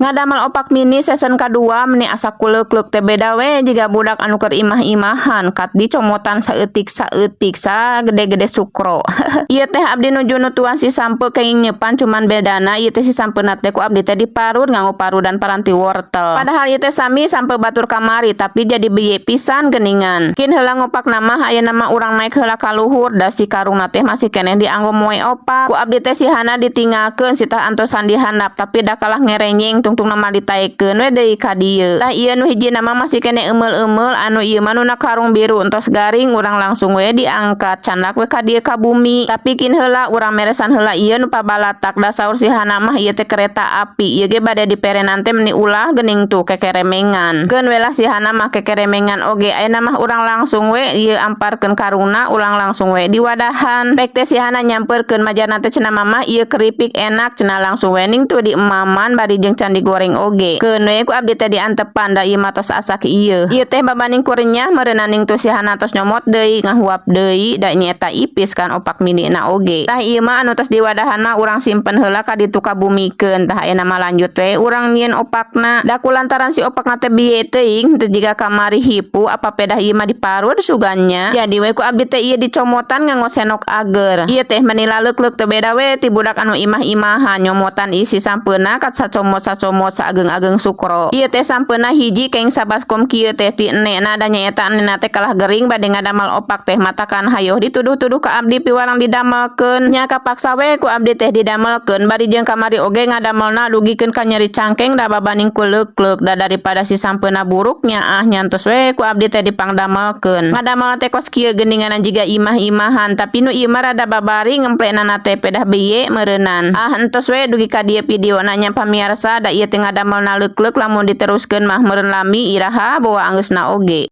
Ngadamel opak mini season kadua, meni asa kuleuk-leuk teh beda we jiga budak anu keur imah-imahan, kat dicomotan saeutik saeutik sagede-gede sukro. Ieu teh abdi nuju nutuan si sampeu kenging nyeupan, cuman bedana ieu teh si sampeuna teh ku abdi teh diparut nganggo parudan paranti wortel. Padahal ieu teh sami sampeu batur kamari, tapi jadi beye pisan geuningan. Kin heula ngopakna mah, ayeuna mah urang naik heula ka luhur, da si karungna teh masih keneh dianggo moe opak. Ku abdi teh si Hana ditinggalkeun sitah antosan di handap, tapi da kalah ngerenyeng, tungtungna mah ditaekkeun we deui ka dieu. Tah, ieu nu hijina mah masih keneh eumel-eumel, anu ieu mah nuna karung biru entos garing, urang langsung we diangkat, candak we ka dieu ka bumi. Tapi kin heula, urang meresan heula ieu nu pabalatak, da saur si Hana mah ieu teh kereta api. Ieu ge bade diperenan teh meni ulah geuning tuh kekeremengan. Keun we lah, si Hana mah kekeremengan oge. Ayeuna mah urang langsung we ieu amparkeun karungna, urang langsung we diwadahan. Pek teh si Hana nyamperkeun, majarna teh cenah, "Mama, ieu keripik enak," cenah. Langsung we ning tuh diemaman bari jeung can digoreng oge. Keun we ku abdi teh diantepan, da ieu mah tos asak ieu. Ieu teh babaning ku renyah meureunna, ning tuh si Hana tos nyomot deui, ngahuap deui, da nyaeta ipis kan opak mini na oge. Tah, ieu mah anu tos diwadahan mah urang simpen heula ka ditu kabumikeun. Tah, ayeuna mah lanjut we urang nyieun opakna. Da kulantaran si opakna teh bieu teuing, teu jiga kamari hipu apa pedah ieu mah diparut sugannya. Jadi we ku abdi teh ieu dicomotan nganggo senok ager. Ieu teh meni laleuk-leuk teu beda we ti budak anu imah-imahan, nyomotan isi sampeuna kat sacomot sacomot saageng-ageng sukro. Ieu teh sampeuna hiji keng sabaskom kieu teh ti enekna, da nyaeta enekna teh kalah gering bade ngadamel opak teh, matakan hayoh dituduh-tuduh ka abdi piwarang didamelkeun. Nya kapaksa we ku abdi teh didamelkeun, bari jeung kamari oge ngadamelna dugikeun ka nyeri cangkeng, da babaning ku leuk-leuk, da daripada si sampeuna buruk nyaah, nyantos we ku abdi teh dipangdamelkeun. Ngadamel teh kos kieu geuningan jiga imah-imahan, tapi nu ieu mah rada babari ngemplekna teh, pedah beye meureunan. Ah, entos we dugi ka dieu videona nya, pamiarsa, da ieu teh ngadamelna leuk-leuk, lamun diteruskeun mah meureun lami, iraha bawa anggeusna oge.